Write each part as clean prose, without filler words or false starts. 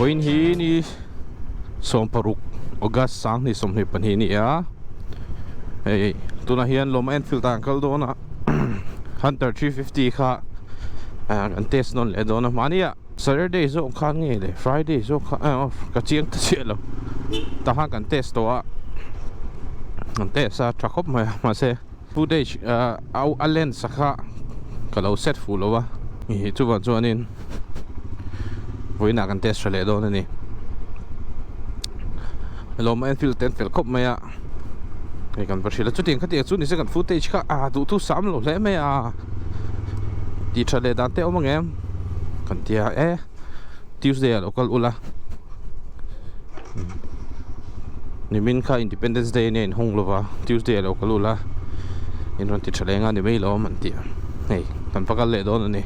Vawiin hi ni 16 August 2022 a ni a, hei tunah hian Lawma Enfield ah kan kal dawn a, Hunter 350 kha kan test nawn leh dawn a, mahni ah Saturday zawk khan nge le Friday zawk khan eh ka chiang ta chiah lo, tah khan kan test tawh a, kan test a tha khawp mai a mahse footage a lens a kha ka lo set fuh lo a ih chuvang chuanin vawiinah kan test tha leh dawn a ni lawm Enfield te an fel khawp mai a hei kan va hrilh a chutiang khatiang chu nise kan footage kha ah duhthu sam lo hle mai a tih tha leh dan te a awm ang em kan tia e Tuesday ah lo kal ula nimin kha Independence Day ania inhawng lova Tuesday ah lo kal ula in rawn ti tha leng a ni mai lo an ti a hei kan va kal leh dawn a ni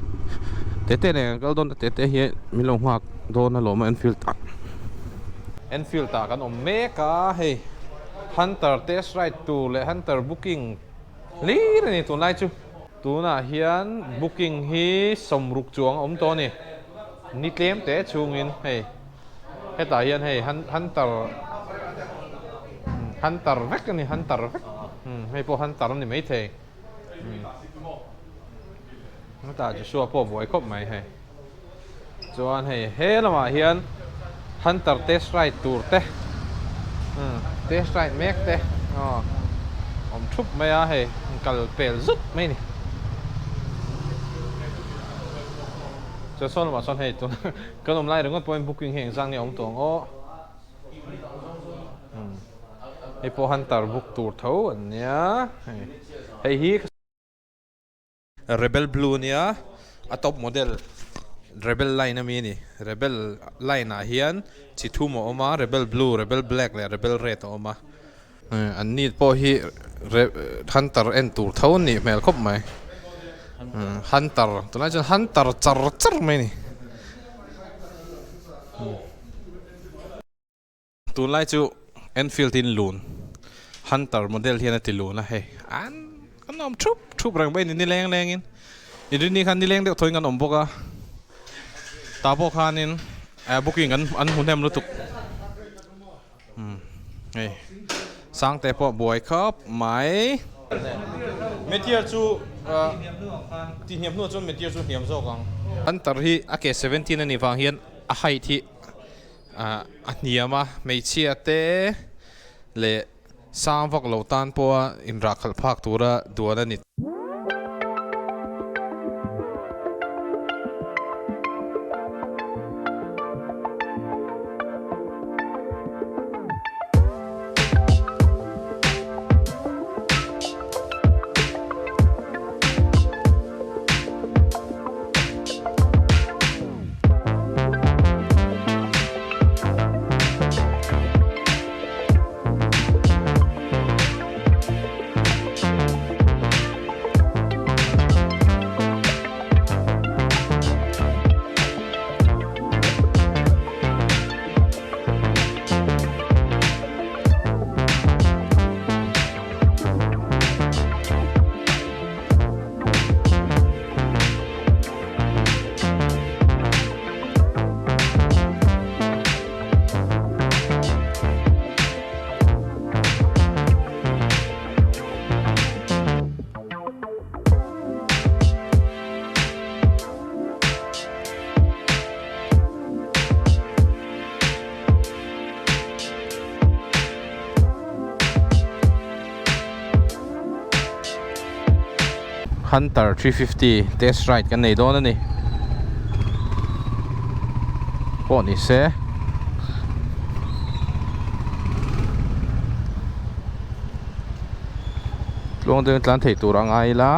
tete nen kan kal dawn a tete hi min lo nghak dawn alawm a Enfield ah Enfield ah kan awm mek a hei Hunter test ride tur leh Hunter booking hlir a ni tunlai chu. Tunah hian booking hi 60 chuang a awm tawh a ni. Ni tlem te chhungin hei hetah hian hei Hunter Hunter vek a ni Hunter vek hei pawh Hunter a ni maithei hetah Joshua pawh buai khawp mai hei. Chuan hei he lamah hian Hunter test ride tur te test ride mek te aw awm thup mai a hei kal pel zut mai a ni. Chuan sawn lamah sawn hei tun kan awm lai ringawt pawhin booking hi engzang nge a awm tawh ang aw. Hei pawh Hunter book tur tho an nia hei hi. Rebel Blue ania a top model Rebel line ami a ni Rebel line ah hian chi thum a awm a Rebel Blue Rebel Black leh Rebel Red a awm a an ni pawh hi Hunter en tur tho an nih hmel khawp mai Hunter tunlai chuan Hunter char char mai a ni. Tunlai chu Enfield in lun Hunter model hian a ti lun a hei an kan awm thup thup reng mai a ni nileng leng in inrinni khan nileng deuh thawiin kan awm bawk a tah pawh khanin booking an an hmu hnem lutuk umm hei Sangte pawh buai khawp mai. Meteor chu tih hniam hnuah chuan Meteor chu hniam zawk ang. Hunter hi a ke 17 a nih vang hian a height hi a hniam a, hmeichhia te leh sang vak lo tan pawha inrah khalh phak tura duan a ni. Hunter 350 test ride kan nei dawn a ni pawh ni se tluang deuhin tlan thei tur a ngai ila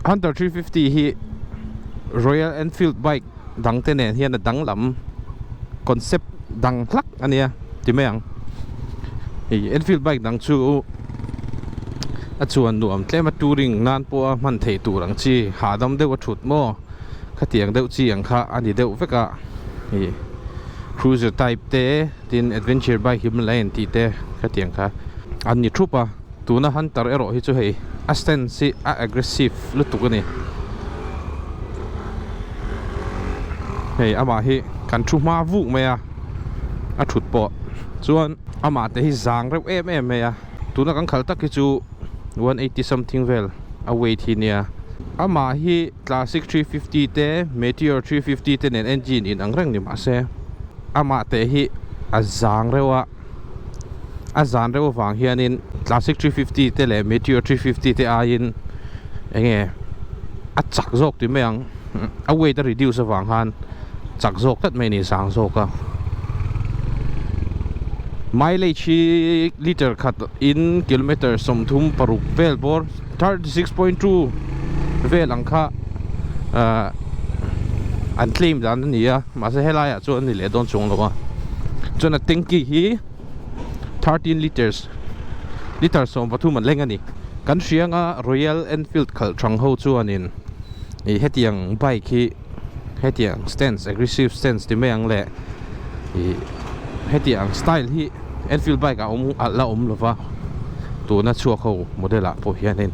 Hunter 350 hi Royal Enfield bike dang te nen hian a danglam concept dang hlak a nia ti mai ang. Hei Enfield bike dang chu a chuan nuam tlem a touring nan pawha hman theih tur ang chi hahdam deuh a thut maw khatiang deuh chi ang kha a ni deuh vek a hei. Cruiser type te tin adventure bike Himalayan tih te khatiang kha an ni thup a tuna Hunter erawh hi chu hei a stance hi a aggressive lutuk a ni hei amah hi kan thu hma vuk mai a a thut pawh chuan amah te hi zang reuh em em mai a tuna kan khalh tak hi chu 180 something vel a weight hi nia amah hi. Classic 350 te, Meteor 350 te nen engine in ang reng ni mah se, amah teh hi a zang reuh a, a zan reuh avang hianin Classic 350 te leh Meteor 350 te aiin eng nge a chak zawk ti mai ang, a weight a reduce avang khan chak zawk tlat mai a ni, zang zawk a. Mileage hi liter khat in kilometer 36 vel bawr. 36.2 vel ang kha ahh an claim dan a ni a mahse helai ah chuan a ni leh dawn chuang lo a chuan a tanky hi 13 litres litre 13 an leng a ni kan hria anga Royal Enfield khalh thang ho chuanin ih hetiang bike hi hetiang stance aggressive stance ti mai ang leh ih hetiang style hi Enfield bike ah awm la awm lova tuna chhuak ho model ah pawh hianin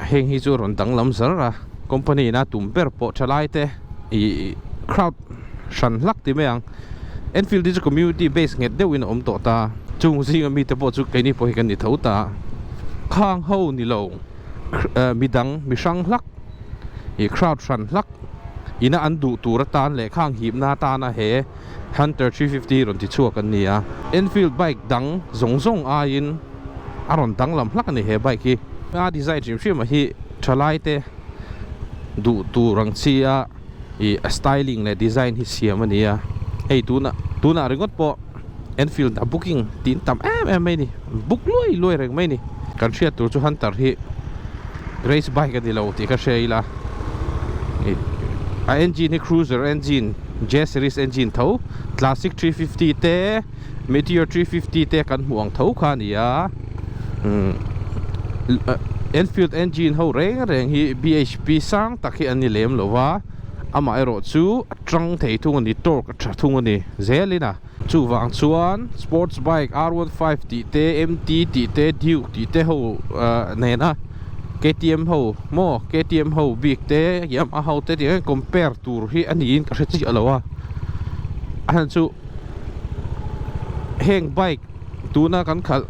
heng hi chu rawn danglam zar a company in a tum ber pawh thalai te ih crowd hran hlak ti mai ang Enfield hi chu community base nghet deuhin a awm tawh ta chung zinga mite pawh chu keini pawh hi kan ni tho ta khang ho ni lo midang mi hrang hlak ih crowd hran hlak ina an duh tur atan leh khang hipna atana he Hunter 350 rawn ti chhuak an ni a, Enfield bike dang zawng zawng aiin a rawn danglam hlak a ni he bike hi. A design hrim hrim a hi thalai te duh tur ang chi a ih a styling leh design hi siam a ni a, hei tunah tunah ringawt pawh Enfield a booking tih an tam em em mai a ni, book luai luai reng mai a ni. Kan hriat tur chu Hunter hi race bike a ni lo tih ka hria ila ih a engine hi cruiser engine J series engine tho classic 350 te meteor 350 te kan hmuh ang tho kha a ni a umm enfield engine ho reng reng hi B_H_P sang tak hi an ni lem lo va amaherawh chu a tang thei thung a ni torque a tha thung a ni zelin a. Chuvang chuan sports bike R15 tih te, MT tih te, Duke tih te ho nena KTM ho maw KTM ho bik te Yamaha ho te tih hian compare tur hi a niin ka hre chiah lo a. A chhan chu heng bike tuna kan khalh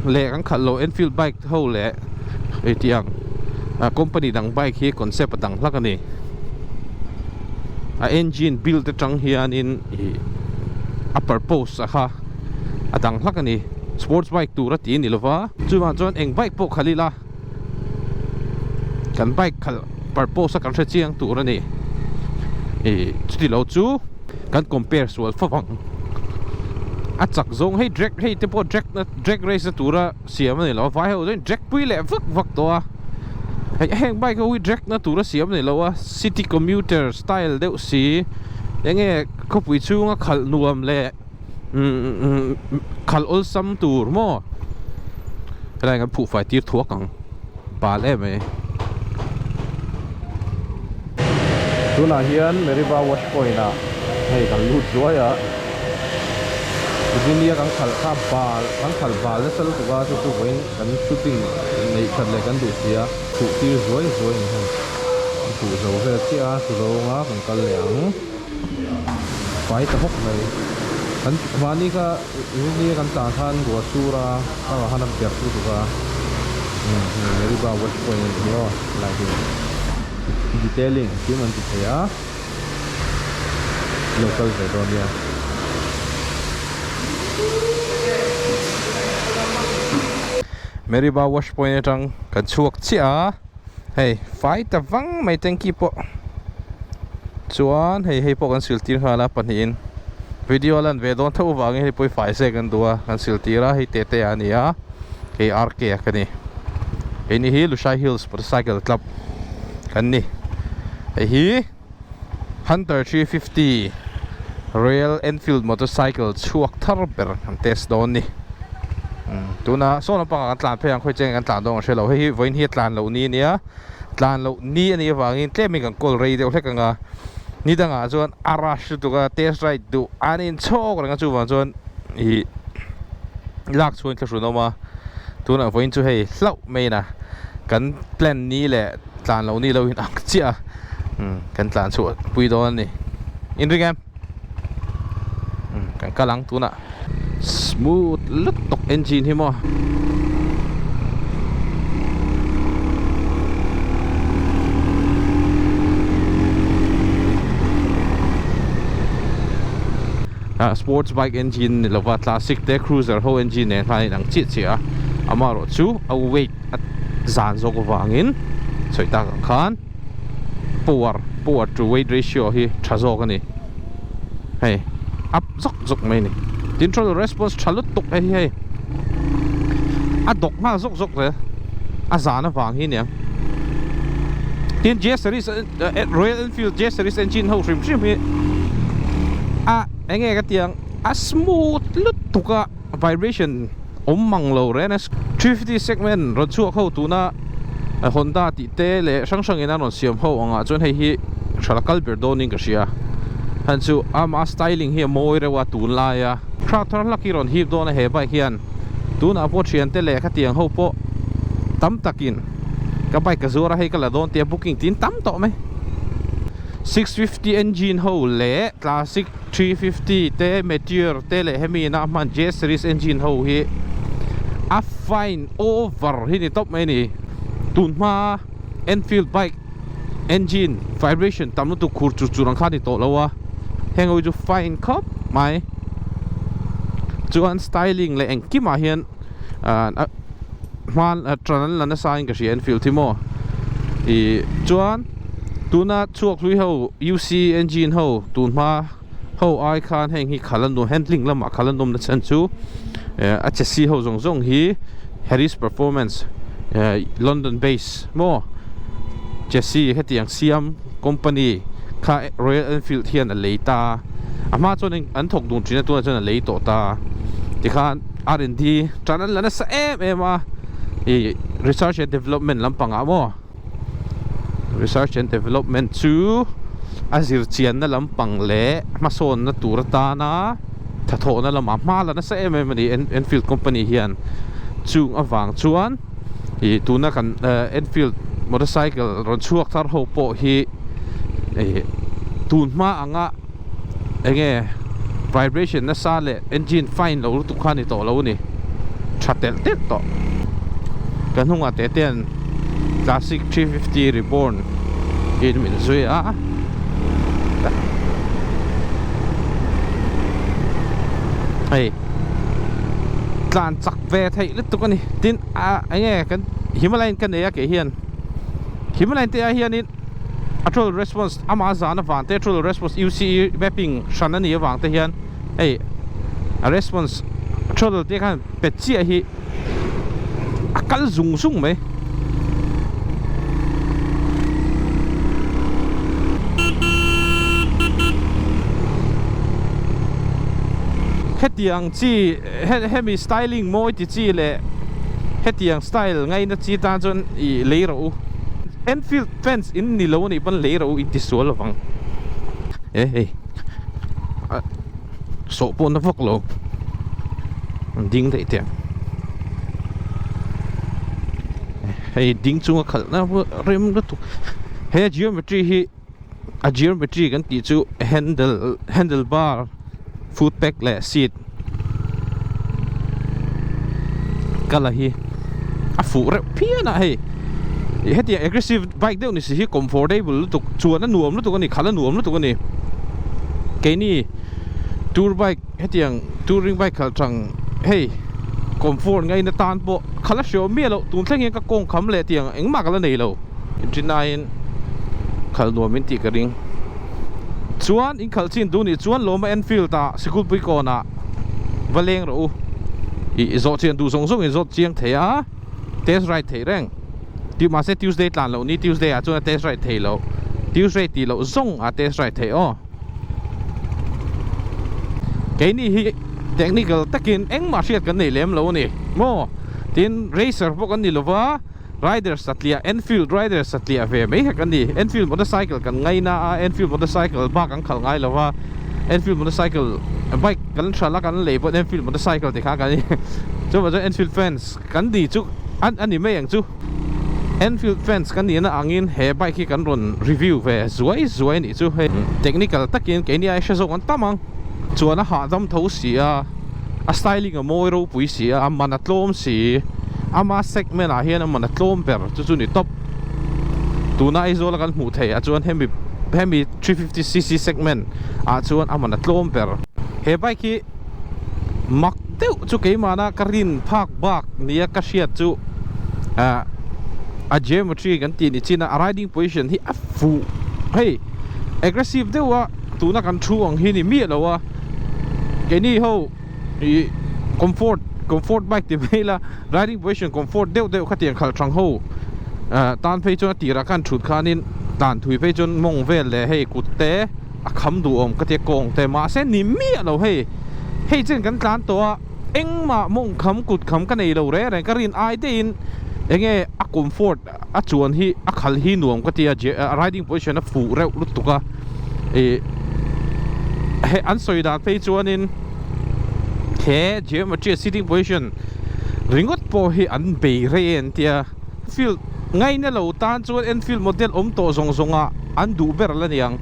leh kan khalh loh Enfield bike ho leh hei tih ang company dang bike hi concept a dang hlak a ni. A engine build atang hianin ih a purpose a kha a dang hlak a ni sports bike tur a ti a ni lova chuvang chuan eng bike pawh khalh ila kan bike khalh purpose a kan hre chiang tur a ni ih chuti lo chu kan compare sual fo vang a chak zawng hei drag hei te pawh drag na drag race na tura siam a ni lo a vai ho chuan drag pui leh vak vak tawh a hei heng bike ho hi drag na tura siam a ni lo a city commuter style deuh si enge khawpui chhunga khalh nuam leh umm khalh awlsam tur maw helai kan phuh fai tir thuak ang bal em mai. Tunah hian Meriba wash point ah hei kan lut zuai a Virginia kan khalh kha bal kan khalh bal nasa lutuk a chu chu vawiin kan shooting neih that leh kan duh si a khuh tir zuai zuai ni hei a khuh zo vel chiah a chu zawnga kan kal leh ang fai ta bawk mai kan mahni kha Virginia kan tlan khan ruah sur a amah khan a berh lutuk a hei Meriba wash point a ni aw helai hi detailing engkim an ti thei a lo kal ve dawn nia. Meriba wash point atang kan chhuak chiah a hei fai ta vang mai tanky pawh chuan hei hei pawh kan sil tir nghal a pahnihin video a lan ve dawn tho avangin hei pawh hi fai zek an duh a kan sil tir a hei te te a ni a hei RK a ka ni hei ni hi Lushai Hills motorcycle club kan ni hei hi Hunter 350 Royal Enfield motorcycle chhuak thar ber an test dawn ni tuna saw lampangah kan tlan phei ang khawi cheng kan tlan dawn ang hre lo hei hi vawiin hi a tlan loh ni a nia tlan loh ni a nih avangin tlemin kan kawl rei deuh hlek ang a. Ni dangah chuan a rush lutuk a, test ride duh an inchhawk reng a, chuvang chuan ih lak chhuain thlahrun a awm a, tunah vawiin chu hei hlauh maiin a kan plan ni leh tlan loh ni lo in ang chiah a, umm kan tlan chhuah pui dawn a ni. Inring em? Umm kan kal ang tunah. Smooth lutuk engine hi maw. Ah sports bike engine ni lova classic te cruiser ho engine nen khan a inang chiah chiah a amaherawh chu a weight a zan zawk avangin sawi tak ang khan power power to weight ratio hi tha zawk a ni. Hei up zawk zawk mai a ni. Tin throttle response tha lutuk hei hi hei a dawk nghal zawk zawk zel a zan avang hi aniang. Tin J series Royal Enfield J series engine ho hrim hrim hi a enge ka tih ang a smooth lutuk a vibration awm mang lo reng a 350 segment rawn chhuak ho tuna Honda tih te leh hrang hrang in a rawn siam ho angah chuan hei hi hralh a kal ber dawnin ka hria han chu ama styling hi a mawi reuh a tunlai a crowd thar hlak hi rawn hip dawn a he bike hian tunah pawh thian te leh khatiang ho pawh tam takin ka bike ka zuar a hei ka la dawn tia booking tin tam tawh mai 650 engine ho leh classic 350 te Meteor te leh hemi ina hman J series engine ho hi a fine over hi ni tawp mai a ni. Tun hma Enfield bike engine vibration tam lutuk khur chur chur ang kha a ni tawh lo a, heng ho hi chu fine khawp mai. Chuan styling leh engkimah hian ahh hma tan an la nasa in ka hria Enfield hi maw ih chuan tuna chhuak hlui ho UC engine ho tun hma ho ai khan heng hi khal a nuam handling lamah khal a nawm na chhan chu eh a chassis ho zawng zawng hi Harris Performance eh London base maw chassis hetiang siam company kha Royal Enfield hian a lei ta a hma chuan an thawk dun thin a tunah chuan a lei tawh ta tikhan R and D tan an la nasa em em a ih research and development lampangah maw research and development chu a zir chianna lampang leh hmasawnna tur atana thathawhna lamah hma la nasa em em a ni Enfield company hian chung avang chuan ih tuna kan Enfield motorcycle rawn chhuak thar ho pawh hi ih tun hma anga enge vibration nasa leh engine fine lo lutuk kha a ni tawh lo a ni tha telh telh tawh ka hnungah teh te hian classic 350 reborn in min zui a hei tlan chak ve theih lutuk a ni tin ah enge kan Himalayan ka nei a kei hian Himalayan te ah hianin a throttle response amah zan avang te throttle response UCE mapping hran a nih avang te hian hei a response throttle te khan pet chiah hi a kal zung zung mai. Hetiang chi hemi styling mawi ti chi leh hetiang style ngaina chi tan chuan ih lei rawh u. Enfield fans in ni lo anih pawn lei rawh u in ti sual lovang e hei a sawh pawh na vak lo an ding daih teh ang hei ding chunga khalh na rem lutuk he geometry hi a geometry kan tih chu handle handle bar foot peg leh seat colour hi a fuh reuh phian a hei hetiang aggressive bike deuh ni si hi comfortable lutuk chuan a nuam lutuk a ni khalh a nuam lutuk a ni keini tour bike hetiang touring bike khalh thang hei comfort ngaina tan pawh khalh a hriau miah loh tun thleng hian ka kawng kham leh tiang engmah ka la nei lo inṭinaiin khalh nuam in tih ka ring. Chuan in khalh chin duh nih chuan Lawma Enfield ah Sikulpui kawnah va leng rawh u. Ih zawh chian duh zawng zawng in zawt chiang thei a, test ride thei reng. Tih mahse Tuesday tlan loh ni Tuesday ah chuan a test ride thei loh. Tuesday tih loh zawng a test ride thei aw. Keini hi technical takin engmah hriat kan nei lem lo a ni maw? Tin racer pawh kan ni lova. Rider satliah Enfield rider satliah ve mai kha kan ni. Enfield motorcycle kan ngaina a, Enfield motorcycle bak an khalh ngai lo va, Enfield motorcycle bike kan hralh a kan lei pawh Enfield motorcycle ti kha kan ni. Chuvang chuan Enfield fans kan ni chu a ni mai ang chu. Enfield fans kan nihna angin he bike hi kan rawn review ve zuai zuai a nih chu. Hei technical takin keini ai hre zawk an tam ang. Chuan a hahdam tho si a, a styling a mawi ropui si a, a man a tlawm si. Ama segment ah hian a man a tlawm ber chu chu ni tawp. Tuna Aizawl a kan hmuh theih ah chuan hemi hemi 350cc segment ah chuan a man a tlawm ber. He bike hi mak deuh chu keimahna ka rin phak bak nia ka hriat chu ah a geometry kan tih ni chin a a riding position hi a fuh hei aggressive deuh a tuna kan thu ang hi ni miah lo a keini ho ih comfort comfort bike ti mai ila riding position comfort deuh deuh khatiang khalh thang ho ah tan phei chuan a tirah khan thut khanin tan thui phei chuan mawng vel leh hei kut te. A kham duhawm ka tia kawng te mahse ni miah lo hei hei chen kan tlan tawh a engmah mawng kham kut kham ka nei lo reng reng ka rin ai deuhin enge a comfort a chuan hi a khal hi nuam ka tia a riding position a fuh reuh lutuk a ih he an sawi dan phei chuanin he geometry sitting position ringawt pawh hi an bei rei an tia Enfield ngaina lo tan chuan Enfield model awm tawh zawng zawng ah an duh ber la niang.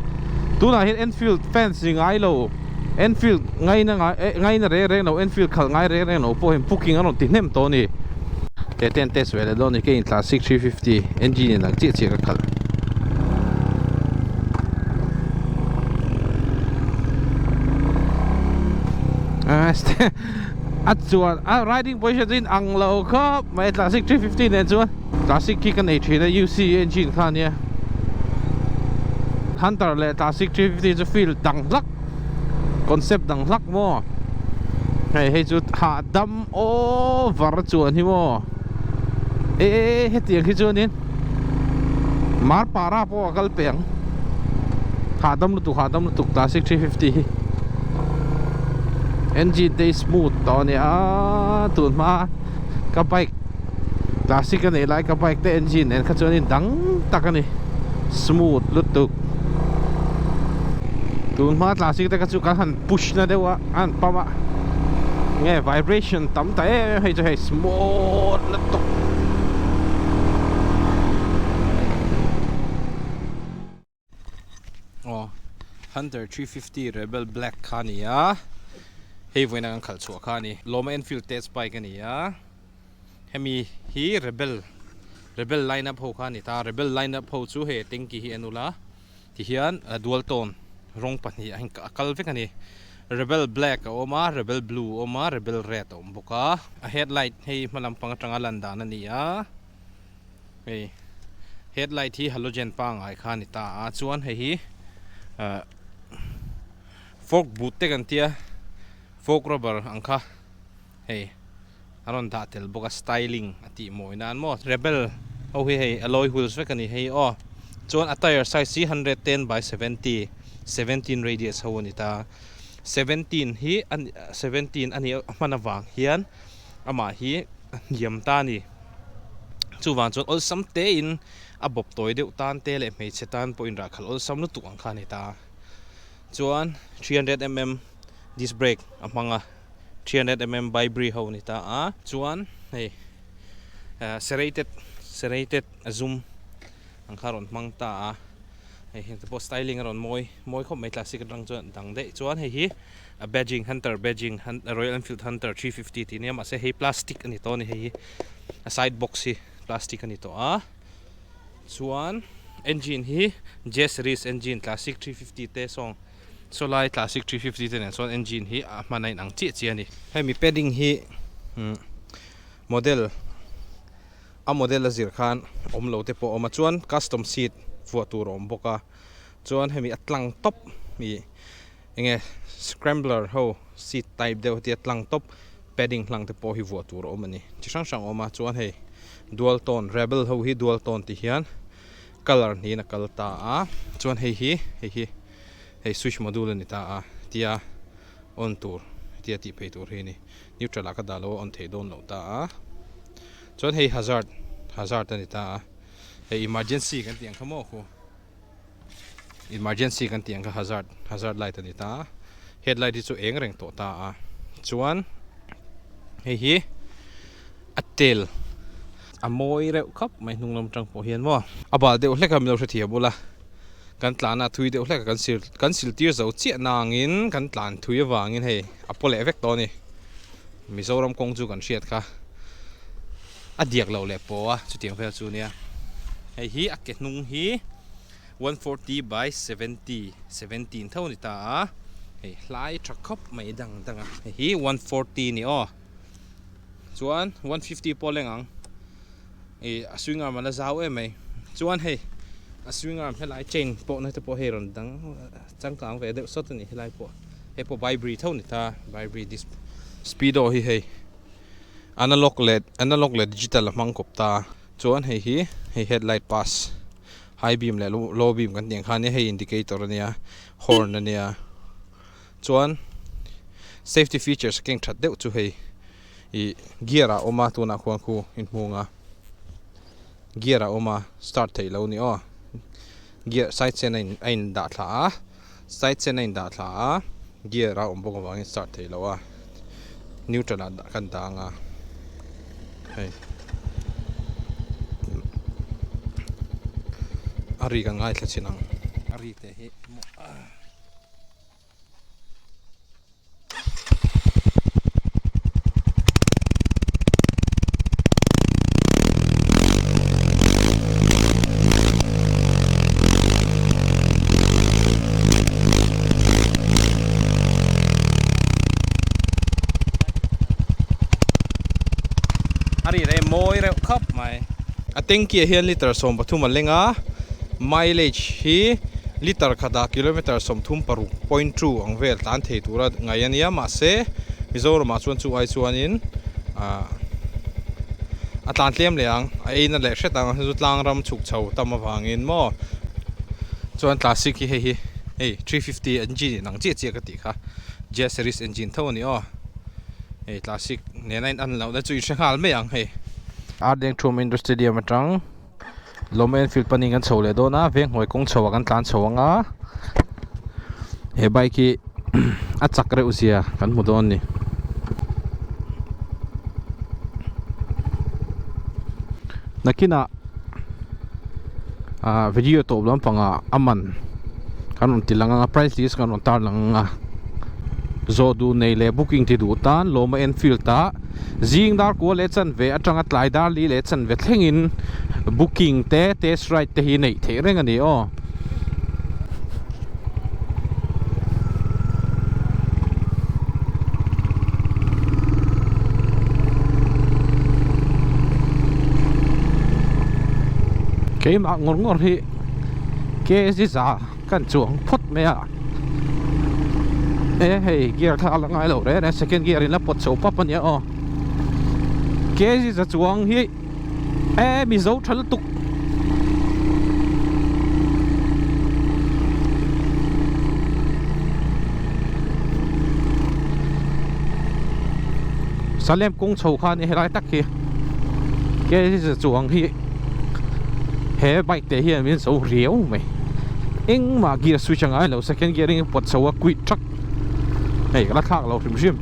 Tunah hian Enfield fans ni ngai lo, Enfield ngaina ngai eh ngaina reng reng lo, Enfield khalh ngai reng reng lo pawh hian booking an rawn ti hnem tawh a ni. He te an test ve leh dawn a ni, kei in Classic 350 engine in ang chiah chiah ka khalh. A chuan a riding position chu in ang lo khawp mai Classic 350 nen chuan Classic khi ka nei thin a UC engine kha ania Hunter leh Classic 350 chu feel dang hlak concept dang hlak maw hei hei chu hahdam over chuan hi maw e hetiang khi chuanin Marpara pawh a kal peng ang hahdam lutuk hahdam lutuk Classic 350 hi engine te hi smooth tawh a nia tun hma ka bike Classic a neih lai ka bike te engine nen kha chuan dang tak a ni smooth lutuk tun hma Classic te kha chu kan han push na deuh a a han pump a nge vibration tam ta em em hei chu hei smooth lutuk. Aw Hunter 350 Rebel Black kha a ni a hei vawiin a kan khalh chhuah kha a ni Lawma Enfield test bike a ni a hemi hi Rebel Rebel line up ho kha a ni ta Rebel line up ho chu hei tanky hi en ula tihian dual tone rawng pahnih a a kal vek a ni Rebel Black a awm a Rebel Blue a awm a Rebel Red a awm bawk a a headlight hei hma lampang atanga lan dan a ni a. Hei headlight hi halogen pangai kha a ni ta a chuan hei hi ah fork boot te kan tia fork rubber ang kha hei a rawn dah tel bawk a styling a tih mawi nan maw rebel ho hi hei alloy wheels vek a ni hei aw chuan a tyre size hi 110 by 70 17 radius ho a ni ta 17 hi a 17 a nih hman avang hian amah hi a hniam ta a ni. Chuvang chuan awlsam tein a bawp tawi deuh tan te leh hmeichhe tan pawh inrahkhalh awlsam lutuk ang kha a ni ta. Chuan 300mm disc brake a hmang a, 300mm ByBre ho a ni ta a. Chuan hei serrated serrated a zum ang kha a rawn hmang ta a. Hei heng te pawh styling a rawn mawi mawi khawp mai classic atang chuan dang daih. Chuan hei hi a badging hunter badging Royal Enfield Hunter 350 tih nia mahse hei plastic a ni tawh a ni hei hi a side box hi plastic a ni tawh a chuan engine hi J series engine classic 350 te sawng saw lai classic 350 te nen chuan engine hi a hman a inang chiah chiah a ni hemi padding hi model a model a zir khan awm lo te pawh a awm a chuan custom seat vuah tur a awm bawk a chuan hemi a tlang tawp ih. Enge scrambler ho seat type deuh hetia tlang tawp padding hlang te pawh hi vuah tur a awm a ni. Chi hrang hrang a awm a chuan hei dual tone rebel ho hi dual tone ti hian colour hnihin a kal ta a chuan hei hi hei hi hei switch module a ni ta a tia on tur hetia tih phei tur hi a ni. Neutral ah ka dah lo a on theih dawn loh ta a chuan hei hazard. hazard a ni ta a hei emergency kan tih ang kha maw khu emergency kan tih ang kha hazard hazard light a ni ta a headlight hi chu eng reng tawh ta a chuan hei hi a tel a mawi reuh khawp mai hnung lam atang pawh hian maw a bal deuh hlek a min lo hrethiam bula kan tlan a thui deuh hlek a kan sil kan sil tir zo chiah nangin kan tlan thui avangin hei a paw leh vek tawh a ni Mizoram kawng chu kan hriat kha a diak loh leh pawh a chutiang vel chu nia hei hi a ke hnung hi 140 by 70 17 tho a ni ta a hei hlai tha khawp mai dang dang a hei hi 140 a ni aw chuan 150 pawh a leng ang ih a swing arm a la zau em mai chuan hei a swing arm helai chain pawh na te pawh hei rawn dang changkang ve deuh sawt a ni helai pawh hei pawh bybri tho a ni ta bybri disc speedo hi hei analog leh analog leh digital a hmang kawp ta chuan hei hi hei headlight pass high beam leh low beam kan tih ang khan hei indicator a nia horn a nia chuan safety features a keng that deuh chu hei. Ih gear ah awm a tunah khuan khu inhmung a gear ah awm a start theih lo ni aw gear side sen a in a in dah thla a side sen a in dah thla a gear a awm bawk avangin start theih loh a neutral ah kan dah ang a hei a ri kan ngaithla chin ang a ri te hi. A ri rei mawi reuh khawp mai. A tanky ah hian litre 13 a leng a, mileage hi litre khatah kilometre 36.2 ang vel tlan thei tura ngaih a nia mahse Mizoramah chuan chu ai chuanin ah a tlan tlem leh ang a eina leh hret ang chu tlang ram chhuk chho tam avangin maw chuan classic hi hei hi hei 350 engine in ang chiah chiah ka tih kha J series engine tho a ni aw hei classic nena in an lohna chu i hre nghal mai ang hei. Ardengthum Indoor Stadium atang. Lawm Enfield panin kan chho leh dawn a venghnuai kawng chho ah kan tlan chho ang a he bike hi a chak reuh zia kan hmu dawn a ni. Nakinah ah video tawp lampangah a man kan rawn ti lang ang a price list kan rawn tar lang ang a zawh duh nei leh booking ti duh tan Lawma Enfield ah. Zing dar kua leh chanve atanga tlai dar li leh chanve thlengin booking te test ride te hi neih theih reng a ni aw. Keimah ngawr ngawr hi KSD za kan chuang phawt mai a e hei gear kha a la ngai lo reng reng second gear in la pawt chho pap a nia aw kg za chuang hi e mizo tha lutuk Salem kawng chho khan helai tak hi kg za chuang hi he bike te hian min zo riau mai engmah gear switch a ngai lo second gear in pawt chho a quit thak hei ka la thlak lo hrim hrim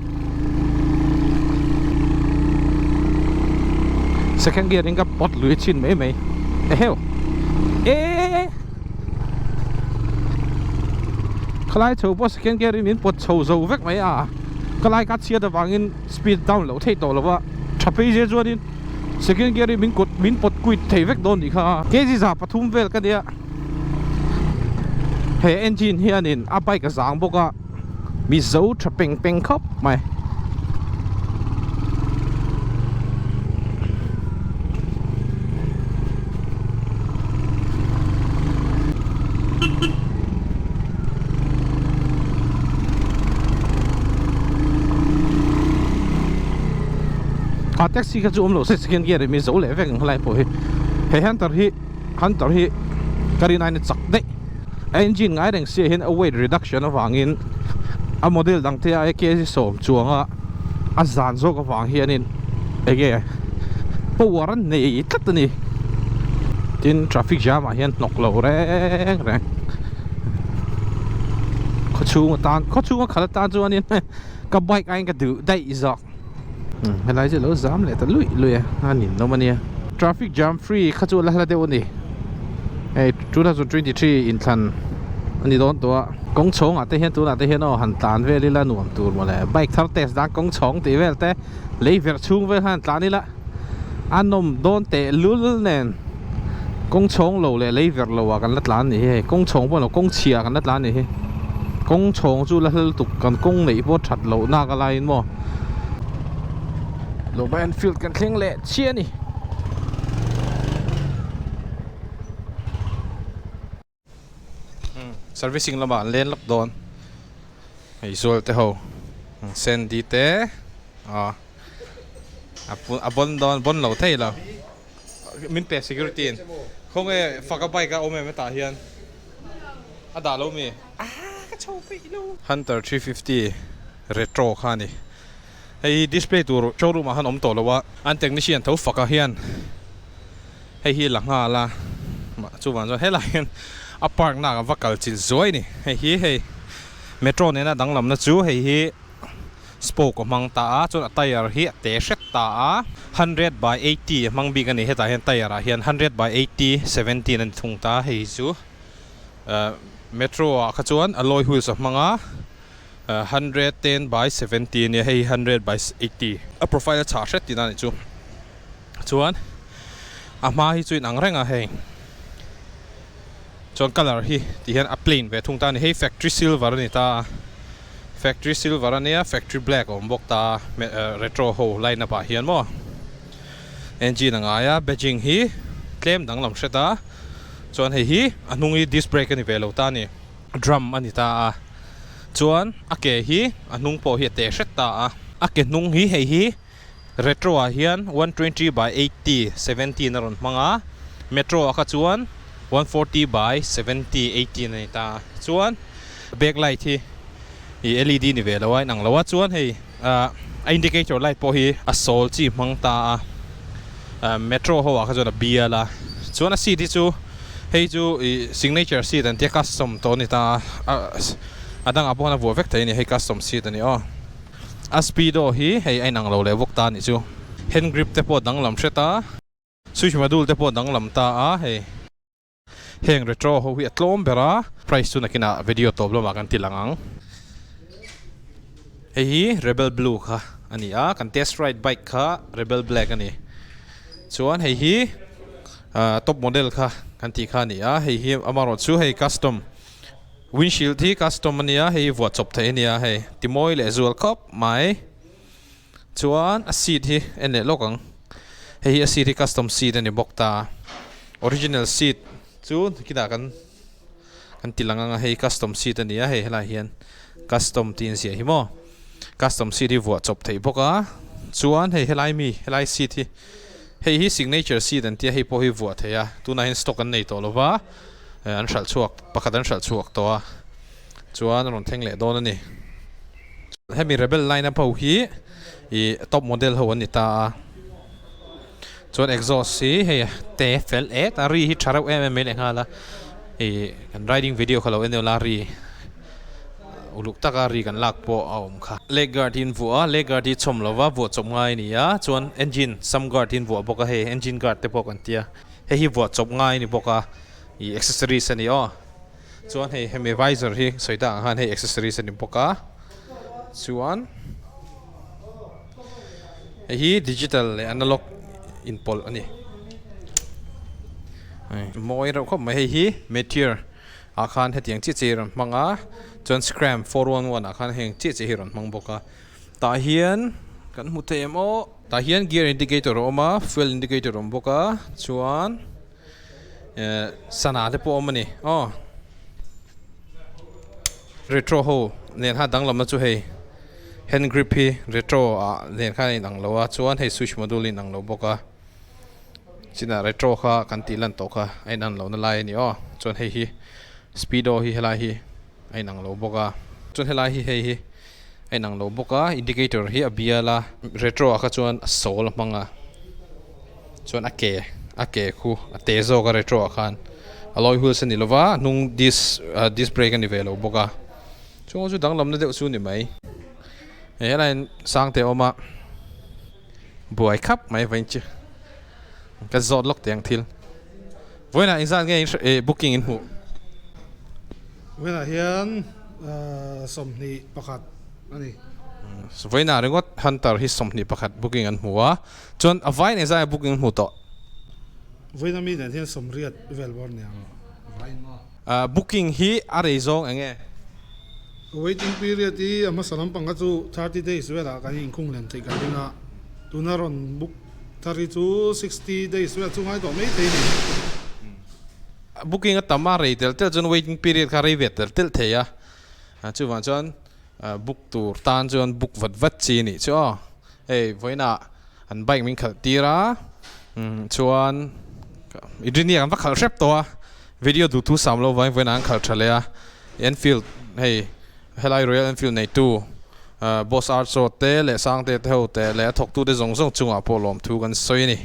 second gear in ka pawt lui chin mai mai eheu e khalai chho pawh second gear in min pawt chho zo vek mai a ka lai ka chhiat avangin speed down loh theih tawh lo a tha phei zel chuanin Second gear hi min kut min pawt kuit thei vek dawn nih kha. Kg 300 vel ka nia. He engine hianin a bike a zang bawk a, mi zo tha peng peng khawp mai. A taxi kha chu awm lo se second gear in mi zo leh vek ang helai pawh hi he hunter hi hunter hi ka rin aiin a chak daih a engine ngai reng sia hian a weight reduction avangin a model dang te aia kg 10 chuanga a zan zawk avang hianin enge power a nei tlat a ni. Tin traffic jam ah hian hnawk lo reng reng khaw chhung atan khaw chhung a khalh atan chuanin ka bike aiin ka duh daih zawk helai chu alo zam leh ta luih luih a a nin awm ania traffic jam free kha chu a la hla deuh ani hei 2023 inthlan ani dawn tawh a kawng chhawng ah te hian tunah te hian aw han tlan vel ila nuam tur mawle bike thar test dan kawng chhawng tih vel te lei verh chhung vel khan tlan ila a nawm dawn teh lul nen kawng chhawng lo leh lei verh lo ah kan la tlan ni hi hei kawng chhawng pawh ni lo kawng chhia kan la tlan ni hi kawng chhawng chu la hla lutuk kan kawng neih pawh that loh nak a laiin maw Lawma Enfield kan thleng leh chiah a ni. Servicing lamah an len lawk dawn hei zual te ho sandy te ah a bon dawn bon lo thei lo min pe security in khawnge faka bike a awm em hetah hian a dah lo mi ah ka chho peih lo hunter 350 retro kha a ni hei hi display tur showroom ah khan awm tawh lo a an technician tho faka hian. Hei hi la nghal a chuvang chuan helai hian a park na ah va kal chilh zuai a ni hei hi hei metro nena danglamna chu hei hi spoke a hmang ta a chuan a tyre hi a te hret ta a hundred by 80 a hmang bik a ni hetah hian tyre ah hian 100 by 80 17 a ni thung ta hei hi chu metro ah kha chuan alloy wheels a hmang a 110 by 70 a nia hei hi 100 by 80 a profile a chhah hret tihna a nih chu. Chuan a hma hi chu inang reng a hei chuan colour hi ti hian a plain ve thung ta a ni hei factory silver a ni ta a factory silver a nia factory black a awm bawk ta a retro ho line up ah hian maw engine a ngai a badging hi tlem danglam hret a chuan hei hi a hnung hi disc brake a ni ve lo ta a ni drum a ni ta a chuan a ke hi a hnung pawh hi a te hret ta a a ke hnung hi hei hi. Retro ah hian 120 by 80, 17 a rawn hmang a, Metro ah kha chuan 140 by 70, 18 a ni ta a. Chuan back light hi ih led ni ve lo a inang lo a, chuan hei ah a indicator light pawh hi a sawl chi hmang ta a, ah Metro ho ah kha chuan a bial a, chuan a seat hi chu hei chu ih signature seat an tia custom tawh a ni ta a, a dangah pawh khan a vuah vek thei a ni hei custom seat a ni aw. A speedo hi hei a inang lo leh bawk ta a nih chu. Hand grip te pawh danglam hret a, switch module te pawh danglam ta a hei. Heng retro ho hi a tlawm ber a, price chu nakinah video tawp lamah kan ti lang ang. Hei hi Rebel Blue kha a ni a, kan test ride bike kha Rebel Black a ni. Chuan hei hi top model kha kan tih kha a ni a, hei hi amaherawhchu hei custom. Windshield hi custom a nia, hei hi vuah chawp theih a nia hei, ti mawi leh zual khawp mai. Chuan a seat hi en leh lawk ang, hei hi a seat hi custom seat a ni bawk ta. Original seat chu kinah kan kan ti lang ang a, hei custom seat a ni a, hei helaiah hian custom tih a inziah hi maw. Custom seat hi vuah chawp theih bawk a, chuan hei helai mi helai seat hi hei hi signature seat an tia hei pawh hi vuah theih a, tunah hian stock an nei tawh lo va. An hralh chhuak pakhat an hralh chhuak tawh a chuan a rawn thleng leh dawn a ni. Hemi Rebel line up ho hi ih top model ho an ni ta a chuan exhaust hi hei te fel et a ri hi tha reuh em em mai leh nghal a ih kan riding video kha lo en ila ri uluk taka ri kan lak pawh a awm kha. Leg guard hi an vuah a leg guard hi chhawm lova vuah chawp ngai a ni a chuan engine sump guard hi an vuah bawk a hei engine guard te pawh kan tia. Hei hi vuah chawp ngai a ni bawk a, ih accessories a ni aw. Chuan hei hemi visor hi sawi tak ang khan hei accessories a ni bawk a, chuan hei hi digital leh analog inpawlh a ni. Mawi reuh khawp mai hei hi meteor ah khan hetiang chiah chiah hi rawn hmang a, chuan scram 411 ah khan heng chiah chiah hi rawn hmang bawk a. Tah hian kan hmu thei em aw. Tah hian gear indicator a awm a, fuel indicator a awm bawk a, chuan eh sana te pawh a awm a ni aw. Retro ho nen khan danglamna chu hei hand grip hi retro ah nen khan a inang lo a, chuan hei switch module a inang lo bawk a, chinah retro kha kan tih lan tawh kha a inan lohna lai a ni aw, chuan hei hi speedo hi helai hi a inang lo bawk a, chuan helai hi hei hi. A inang lo bawk a indicator hi a bial a retro ah kha chuan a sawl a hmang a chuan a ke a ke khu a te zawk a retro ah khan alloy wheels a ni lova a hnung disc ah disc brake a ni ve lo bawk a chung chu danglamna deuh chu a ni mai hei helaiah hian sangte a awm a buai khap mai vawiin chu ka zawt lawk teh ang thil vawiinah engzat nge in booking in hmuh. Vawiinah hian 21 a ni. Vawiinah ringawt Hunter hi 21 booking an hmu a, chuan a vain engzat nge booking an hmuh tawh? Vawiina mi nen hian 80 vel bawr nia vain maw? Booking hi a rei zawng eng nge? Waiting period hi a hmasa lampang kha chu 30 days velah kan inkhung len theih kan ring a, tuna rawn book thar hi chu 60 days vel chu ngai tawh mai thei a ni. Booking a tam a rei tel tel chuan waiting period kha rei ve tel tel thei a, chuvang chuan book tur tan chuan book vat vat chi a nih chu aw. Hei vawiinah an bike min khalh tir a, chuan Idrini an va khalh hrep tawh a, video duh thu sam lo vangin vawiinah an khalh tha leh a, Enfield hei helai Royal Enfield neitu Boss Archo te leh Sangte te ho te leh a thawktute zawng zawng chungah pawh lawmthu kan sawi a ni.